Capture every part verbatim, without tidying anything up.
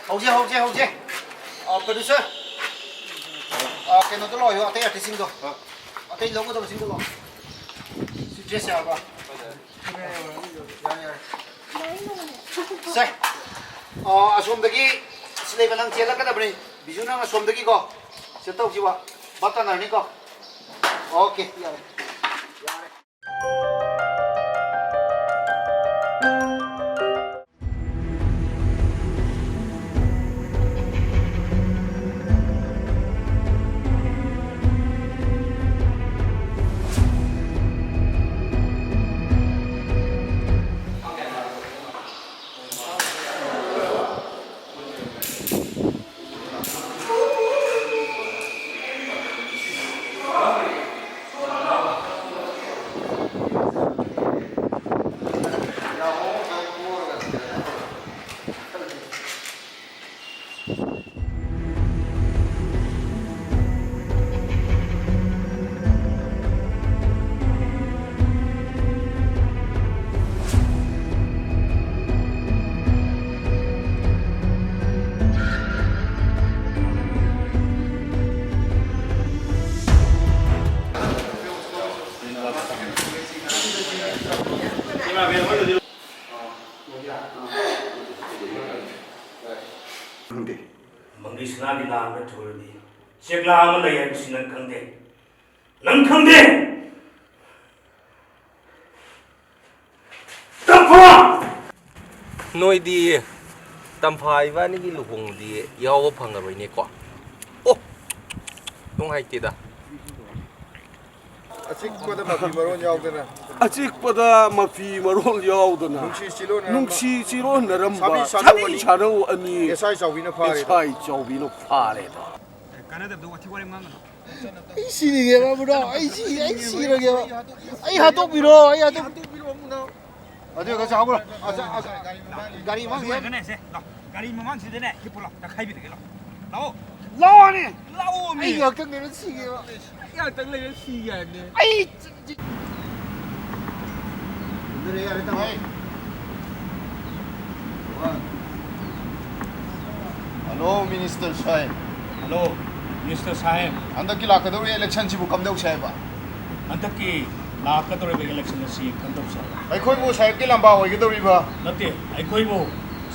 ꯍꯧꯖꯤꯛ, ꯍꯧꯖꯤꯛ, ꯍꯧꯖꯤꯛ꯫ ꯑ, producer꯫ ꯑ, ꯀꯩꯅꯣꯗꯣ ꯂꯥꯛꯑꯣ, ꯑꯇꯩ artistꯁꯤꯡꯗꯣ꯫ ꯑ꯫ ꯑꯇꯩ ꯂꯧꯒꯗꯕꯁꯤꯡꯗꯣ ꯂꯥꯛꯑꯣ꯫ ꯁꯤ dress ꯌꯥꯔꯕ? ꯌꯥꯔꯦ, ꯌꯥꯔꯦ꯫ ꯁꯦ꯫ ꯑ, ꯑꯁꯣꯝꯗꯒꯤ ꯁꯤ ꯂꯩꯕ ꯅꯪ ꯆꯦꯜꯂꯛꯀꯗꯕꯅꯤ꯫ ꯕꯤꯖꯨ ꯅꯪ ꯑꯁꯣꯝꯗꯒꯤꯀꯣ꯫ ꯁꯤ ꯇꯧꯁꯤꯕ꯫ ꯚꯥꯞ ꯇꯥꯅꯔꯅꯤꯀꯣ? Okay, ꯌꯥꯔꯦ꯫ ꯌꯥꯔꯦ꯫ ꯈꯪꯗꯦ꯫ ꯃꯪꯒꯤ ꯁꯅꯥꯒꯤ ꯂꯥꯡꯗ ꯊꯨꯔꯕꯤ ꯆꯦꯛꯂꯥ ꯑꯃ ꯂꯩ ꯍꯥꯏꯕꯁꯤ ꯅꯪ ꯈꯪꯗꯦ? ꯅꯪ ꯈꯪꯗꯦ? ꯇꯝꯐꯥ! ꯅꯣꯏꯗꯤ ꯇꯝꯐꯥ ꯏꯕꯥꯅꯤꯒꯤ ꯂꯨꯍꯣꯡꯕꯗꯤ ꯌꯥꯎꯕ ꯐꯪꯉꯔꯣꯏꯅꯦꯀꯣ? ꯑꯣ! ꯅꯨꯡꯉꯥꯏꯇꯦꯗ꯫ ꯑꯆꯤꯛꯄꯗ ꯃꯐꯤ ꯃꯔꯣꯟ ꯌꯥꯎꯗꯅ꯫ ꯑꯆꯤꯛꯄꯗ ꯃꯐꯤ ꯃꯔꯣꯟ ꯌꯥꯎꯗꯅ꯫ ꯅꯨꯡꯁꯤ ꯆꯤꯔꯣꯟꯅꯔꯝꯕ꯫ ꯅꯨꯡꯁꯤ ꯆꯤꯔꯣꯟꯅꯔꯝꯕ ꯁꯥꯕꯤ ꯁꯥꯅꯧ ꯁꯥꯕꯤ ꯑꯅꯤ꯫ ꯁꯥꯅꯧ ꯑꯅꯤ꯫ ꯑꯦꯁ ꯑꯥꯏ ꯆꯥꯎꯕꯤꯅ ꯐꯥꯔꯦꯗꯣ꯫ ꯑꯦꯁ ꯑꯥꯏ ꯆꯥꯎꯕꯤꯅ ꯐꯥꯔꯦꯗꯣ꯫ ꯀꯥꯟꯅꯗꯕꯗ ꯋꯥꯊꯤ ꯋꯥꯔꯦꯝ ꯉꯥꯡꯒꯅꯨ꯫ ꯑꯩ ꯁꯤꯔꯒꯦꯕ, ꯕ꯭ꯔꯣ꯫ ꯑꯩ ꯁꯤ-, ꯑꯩ ꯁꯤꯔꯒꯦꯕ꯫ ꯑꯩ ꯍꯥꯠꯇꯣꯛꯄꯤꯔꯣ, ꯑꯩ ꯍꯥꯠꯇꯣꯛ-, ꯑꯗꯨ ꯑꯣꯏꯔꯒ ꯆꯥꯎꯈ꯭ꯔꯣ꯫ ꯑ, ꯑ, ꯑ, ꯒꯥꯔꯤ ꯃꯃꯥꯡꯁꯤꯗ꯫ ꯑꯗꯨ ꯑꯣꯏꯔꯒꯅꯦ, ꯁꯦ, ꯂꯥꯎ꯫ ꯒꯥꯔꯤ ꯃꯃꯥꯡꯁꯤꯗꯅꯦ, ꯍꯤꯞꯄꯨ ꯂꯥꯎ, ꯇꯛꯈꯥꯏꯕꯤꯔꯒꯦ ꯂꯥꯎ꯫ ꯂꯥꯛꯑꯣ꯫ ꯂꯥꯛꯑꯣꯅꯦ꯫ ꯂꯥꯛꯑꯣꯃꯤ꯫ ꯑꯩ ꯉꯥꯛꯇꯪ ꯂꯩꯔ ꯁꯤꯒꯦꯕ꯫ ꯑꯩ ꯉꯥꯛꯇꯪ ꯂꯩꯔ ꯁꯤꯒꯦ ꯍꯥꯏꯕꯅꯦ꯫ ꯑꯩ ꯌꯥꯔꯦ, ꯌꯥꯔꯦ, ꯇꯥꯃꯣ꯫ ꯍꯜꯂꯣ, ꯃꯤꯅꯤꯁꯇꯔ ꯁꯥꯍꯦꯕ꯫ ꯍꯜꯂꯣ, ꯃꯤꯅꯤꯁꯇꯔ ꯁꯥꯍꯦꯕ꯫ ꯍꯟꯗꯛꯀꯤ ꯂꯥꯛꯀꯗꯧꯔꯤ ꯏꯂꯦꯛꯁꯟꯁꯤꯕꯨ ꯀꯝꯗꯧꯁꯦ ꯍꯥꯏꯕ? ꯍꯟꯗꯛꯀꯤ ꯂꯥꯛꯀꯗꯧꯔꯤꯕ ꯏꯂꯦꯛꯁꯟ ꯑꯁꯤ ꯀꯝꯗꯧꯁꯦ ꯍꯥꯏꯕ? ꯑꯩꯈꯣꯏꯕꯨ ꯁꯥꯍꯦꯕꯀꯤ ꯂꯝꯕꯥ ꯑꯣꯏꯒꯗꯧꯔꯤꯕ? ꯅꯠꯇꯦ, ꯑꯩꯈꯣꯏꯕꯨ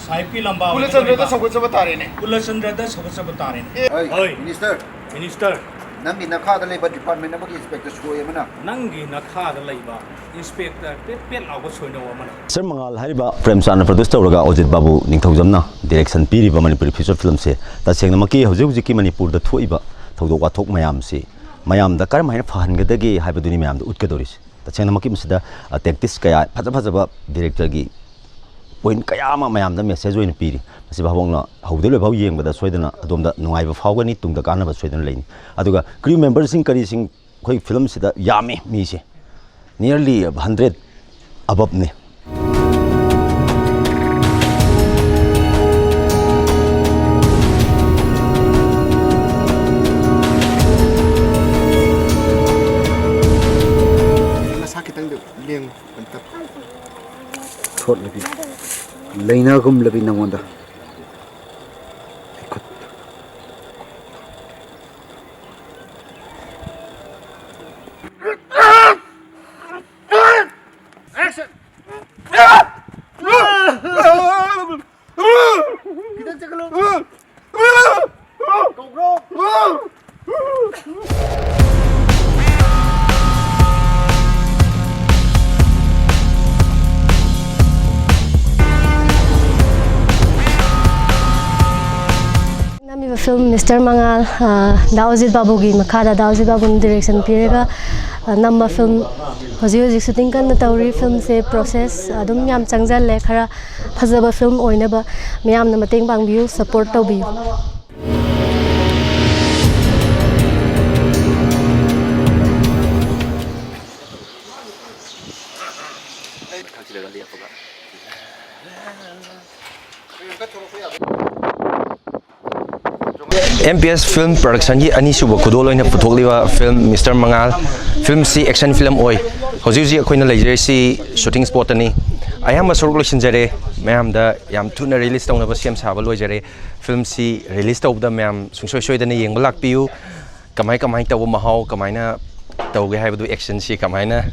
ꯁꯥꯍꯦꯕꯀꯤ ꯂꯝꯕꯥ ꯀꯨꯂꯆꯟꯗ꯭ꯔꯗ ꯑꯣꯏꯒꯗꯧꯔꯤꯕ꯫ ꯁꯧꯒꯠꯆꯕ ꯇꯥꯔꯦꯅꯦ꯫ ꯀꯨꯂꯆꯟꯗ꯭ꯔꯗ ꯁꯧꯒꯠꯆꯕ ꯇꯥꯔꯦꯅꯦ꯫ ꯑꯦ, ꯍꯣꯏ꯫ ꯃꯤꯅꯤꯁꯇꯔ꯫ ꯃꯤꯅꯤꯁꯇꯔ꯫ ꯅꯪꯒꯤ ꯅꯈꯥꯗ ꯂꯩꯕ ꯗꯤꯄꯥꯔꯠꯃꯦꯟ ꯑꯃꯒꯤ ꯏꯟꯁꯄꯦꯛꯇꯔ ꯁꯣꯏ ꯑꯃꯅ꯫ ꯅꯪꯒꯤ ꯅꯈꯥꯗ ꯂꯩꯕ ꯏꯟꯁꯄꯦꯛꯇꯔ ꯄꯦꯠ ꯄꯦꯠ ꯂꯥꯎꯕ ꯁꯣꯏꯅꯧ ꯑꯃꯅ꯫ ꯁꯔ ꯃꯉꯥꯜ ꯍꯥꯏꯔꯤꯕ ꯄ꯭ꯔꯦꯝꯆꯥꯟꯅ ꯄ꯭ꯔꯣꯗ꯭ꯌꯨꯁ ꯇꯧꯔꯒ ꯑꯣꯖꯤꯠ ꯕꯥꯕꯨ ꯅꯤꯡꯊꯧꯖꯝꯅ ꯗꯤꯔꯦꯛꯁꯟ ꯄꯤꯔꯤꯕ ꯃꯅꯤꯄꯨꯔꯤ ꯐꯤꯆꯔ ꯐꯤꯂꯝꯁꯦ ꯇꯁꯦꯡꯅꯃꯛꯀꯤ ꯍꯧꯖꯤꯛ ꯍꯧꯖꯤꯛꯀꯤ ꯃꯅꯤꯄꯨꯔꯗ ꯊꯣꯛꯏꯕ ꯊꯧꯗꯣꯛ ꯋꯥꯊꯣꯛ ꯃꯌꯥꯝꯁꯤ ꯃꯌꯥꯝꯗ ꯀꯔꯝ ꯍꯥꯏꯅ ꯐꯍꯟꯒꯗꯒꯦ ꯍꯥꯏꯕꯗꯨꯅꯤ ꯃꯌꯥꯝꯗ ꯎꯠꯀꯗꯧꯔꯤꯁꯦ꯫ ꯇꯁꯦꯡꯅꯃꯛꯀꯤ ꯃꯁꯤꯗ, ꯑ, ꯇꯦꯛꯇꯤꯛꯁ ꯀꯌꯥ ꯐꯖ ꯐꯖꯕ ꯗꯤꯔꯦꯛꯇꯔꯒꯤ ꯄꯣꯏꯟꯠ ꯀꯌꯥ ꯑꯃ ꯃꯌꯥꯝꯗ ꯃꯦꯁꯦꯖ ꯑꯣꯏꯅ ꯄꯤꯔꯤ꯫ ꯃꯁꯤ ꯚꯥꯕꯣꯛꯅ ꯍꯧꯗꯩ ꯂꯣꯏꯐꯥꯎ ꯌꯦꯡꯕꯗ ꯁꯣꯏꯗꯅ ꯑꯗꯣꯝꯗ ꯅꯨꯡꯉꯥꯏꯕ ꯐꯥꯎꯒꯅꯤ, ꯇꯨꯡꯗ ꯀꯥꯟꯅꯕ ꯁꯣꯏꯗꯅ ꯂꯩꯅꯤ꯫ ꯑꯗꯨꯒ ꯀ꯭ꯔꯤꯎ ꯃꯦꯝꯕꯔꯁꯤꯡ ꯀꯔꯤꯁꯤꯡ ꯑꯩꯈꯣꯏ ꯐꯤꯂꯝꯁꯤꯗ ꯌꯥꯝꯃꯤ ꯃꯤꯁꯦ, nearly hundred above ꯅꯤ꯫ ꯅꯁꯥ ꯈꯤꯇꯪꯗꯤ ꯂꯦꯡꯉꯨ ꯑꯝꯇ꯫ ꯁꯣꯠꯂꯕꯤ, ꯂꯩꯅꯥꯒꯨꯝꯂꯕꯤ ꯅꯉꯣꯟꯗ꯫ ꯅꯝꯃꯤꯕ ꯐꯤꯂꯝ ꯃꯤꯁꯇꯔ ꯃꯉꯥꯜ, ꯑ, ꯗꯥ ꯑꯣꯖꯤꯠ ꯕꯥꯕꯨꯒꯤ ꯃꯈꯥꯗ, ꯗꯥ ꯑꯣꯖꯤꯠ ꯕꯥꯕꯨꯅ ꯗꯤꯔꯦꯛꯁꯟ ꯄꯤꯔꯒ, ꯑ, ꯅꯝꯕ ꯐꯤꯂꯝ꯫ ꯍꯧꯖꯤꯛ ꯍꯧꯖꯤꯛ ꯁꯨꯇꯤꯡ ꯀꯟꯅ ꯇꯧꯔꯤ꯫ ꯐꯤꯂꯝꯁꯦ ꯄ꯭ꯔꯣꯁꯦꯁ ꯑꯗꯨꯝ ꯌꯥꯝ ꯆꯪꯁꯤꯜꯂꯦ꯫ ꯈꯔ ꯐꯖꯕ ꯐꯤꯂꯝ ꯑꯣꯏꯅꯕ ꯃꯌꯥꯝꯅ ꯃꯇꯦꯡ ꯄꯥꯡꯕꯤꯌꯨ, ꯁꯄꯣꯔꯠ ꯇꯧꯕꯤꯌꯨ꯫ ꯑꯦꯝ ꯄꯤ ꯑꯦꯁ ꯐꯤꯂꯝ ꯄ꯭ꯔꯗꯛꯁꯟꯒꯤ ꯑꯅꯤꯁꯨꯕ ꯈꯨꯗꯣꯜ ꯑꯣꯏꯅ ꯄꯨꯊꯣꯛꯂꯤꯕ ꯐꯤꯂꯝ ꯃꯤꯁꯇꯔ ꯃꯉꯥꯜ꯫ ꯐꯤꯂꯝꯁꯤ ꯑꯦꯛꯁꯟ ꯐꯤꯂꯝ ꯑꯣꯏ꯫ ꯍꯧꯖꯤꯛ ꯍꯧꯖꯤꯛ ꯑꯩꯈꯣꯏꯅ ꯂꯩꯖꯔꯤꯁꯤ ꯁꯨꯇꯤꯡ ꯁ꯭ꯄꯣꯠꯇꯅꯤ꯫ ꯑꯌꯥꯝꯕ ꯁꯔꯨꯛ ꯂꯣꯏꯁꯤꯟꯖꯔꯦ꯫ ꯃꯌꯥꯝꯗ ꯌꯥꯝ ꯊꯨꯅ ꯔꯤꯂꯤꯁ ꯇꯧꯅꯕ ꯁꯦꯝ ꯁꯥꯕ ꯂꯣꯏꯖꯔꯦ꯫ ꯐꯤꯂꯝꯁꯤ ꯔꯤꯂꯤꯁ ꯇꯧꯕꯗ ꯃꯌꯥꯝ ꯁꯨꯡꯁꯣꯏ ꯁꯣꯏꯗꯅ ꯌꯦꯡꯕ ꯂꯥꯛꯄꯤꯌꯨ꯫ ꯀꯃꯥꯏ ꯀꯃꯥꯏ ꯇꯧꯕ ꯃꯍꯥꯎ, ꯀꯃꯥꯏꯅ ꯇꯧꯒꯦ ꯍꯥꯏꯕꯗꯨ, ꯑꯦꯛꯁꯟꯁꯤ ꯀꯃꯥꯏꯅ,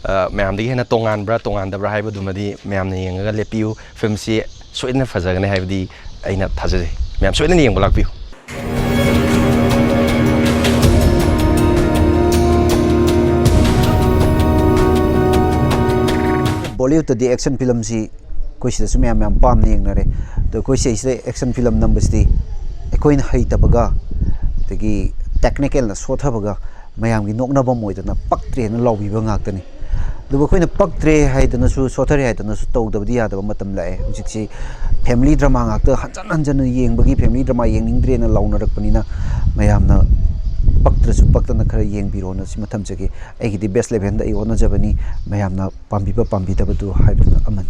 ꯑ, ꯃꯌꯥꯝꯗꯒꯤ ꯍꯦꯟꯅ ꯇꯣꯉꯥꯟꯕ꯭ꯔꯥ ꯇꯣꯉꯥꯟꯗꯕ꯭ꯔꯥ ꯍꯥꯏꯕꯗꯨꯃꯗꯤ ꯃꯌꯥꯝꯅ ꯌꯦꯡꯉꯒ ꯂꯦꯞꯄꯤꯌꯨ꯫ ꯐꯤꯂꯝꯁꯤ ꯁꯣꯏꯗꯅ ꯐꯖꯒꯅꯤ ꯍꯥꯏꯕꯗꯤ ꯑꯩꯅ ꯊꯥꯖꯖꯩ꯫ ꯃꯌꯥꯝ ꯁꯣꯏꯗꯅ ꯌꯦꯡꯕ ꯂꯥꯛꯄꯤꯌꯨ꯫ ꯕꯣꯂꯤꯋꯨꯗꯇꯗꯤ ꯑꯦꯛꯁꯟ ꯐꯤꯂꯝꯁꯤ ꯑꯩꯈꯣꯏ ꯁꯤꯗꯁꯨ ꯃꯌꯥꯝ ꯌꯥꯝ ꯄꯥꯝꯅ ꯌꯦꯡꯅꯔꯦ꯫ ꯑꯗꯣ ꯑꯩꯈꯣꯏ ꯁꯤꯗꯩꯁꯤꯗ ꯑꯦꯛꯁꯟ ꯐꯤꯂꯝ ꯅꯝꯕꯁꯤꯗꯤ ꯑꯩꯈꯣꯏꯅ ꯍꯩꯇꯕꯒ, ꯑꯗꯒꯤ ꯇꯦꯛꯅꯤꯀꯦꯜꯅ ꯁꯣꯠꯊꯕꯒ, ꯃꯌꯥꯝꯒꯤ ꯅꯣꯛꯅꯐꯝ ꯑꯣꯏꯗꯅ ꯄꯛꯇ꯭ꯔꯦꯅ ꯂꯥꯎꯕꯤꯕ ꯉꯥꯛꯇꯅꯤ꯫ ꯑꯗꯨꯕꯨ ꯑꯩꯈꯣꯏꯅ ꯄꯛꯇ꯭ꯔꯦ ꯍꯥꯏꯗꯅꯁꯨ, ꯁꯣꯠꯊꯔꯦ ꯍꯥꯏꯗꯅꯁꯨ ꯇꯧꯗꯕꯗꯤ ꯌꯥꯗꯕ ꯃꯇꯝ ꯂꯥꯛꯑꯦ꯫ ꯍꯧꯖꯤꯛꯁꯤ ꯐꯦꯃꯤꯂꯤ ꯗ꯭ꯔꯃꯥ ꯉꯥꯛꯇ ꯍꯟꯖꯟ ꯍꯟꯖꯟꯅ ꯌꯦꯡꯕꯒꯤ ꯐꯦꯃꯤꯂꯤ ꯗ꯭ꯔꯃꯥ ꯌꯦꯡꯅꯤꯡꯗ꯭ꯔꯦꯅ ꯂꯥꯎꯅꯔꯛꯄꯅꯤꯅ, ꯃꯌꯥꯝꯅ ꯄꯛꯇ꯭ꯔꯁꯨ ꯄꯛꯇꯅ ꯈꯔ ꯌꯦꯡꯕꯤꯔꯣꯅ ꯁꯤꯃ ꯊꯝꯖꯒꯦ꯫ ꯑꯩꯒꯤꯗꯤ ꯕꯦꯁ ꯂꯦꯚꯦꯟꯗ ꯑꯩ ꯍꯣꯠꯅꯖꯕꯅꯤ꯫ ꯃꯌꯥꯝꯅ ꯄꯥꯝꯕꯤꯕ ꯄꯥꯝꯕꯤꯗꯕꯗꯨ ꯍꯥꯏꯕꯗꯨꯅ ꯑꯃꯅꯤ꯫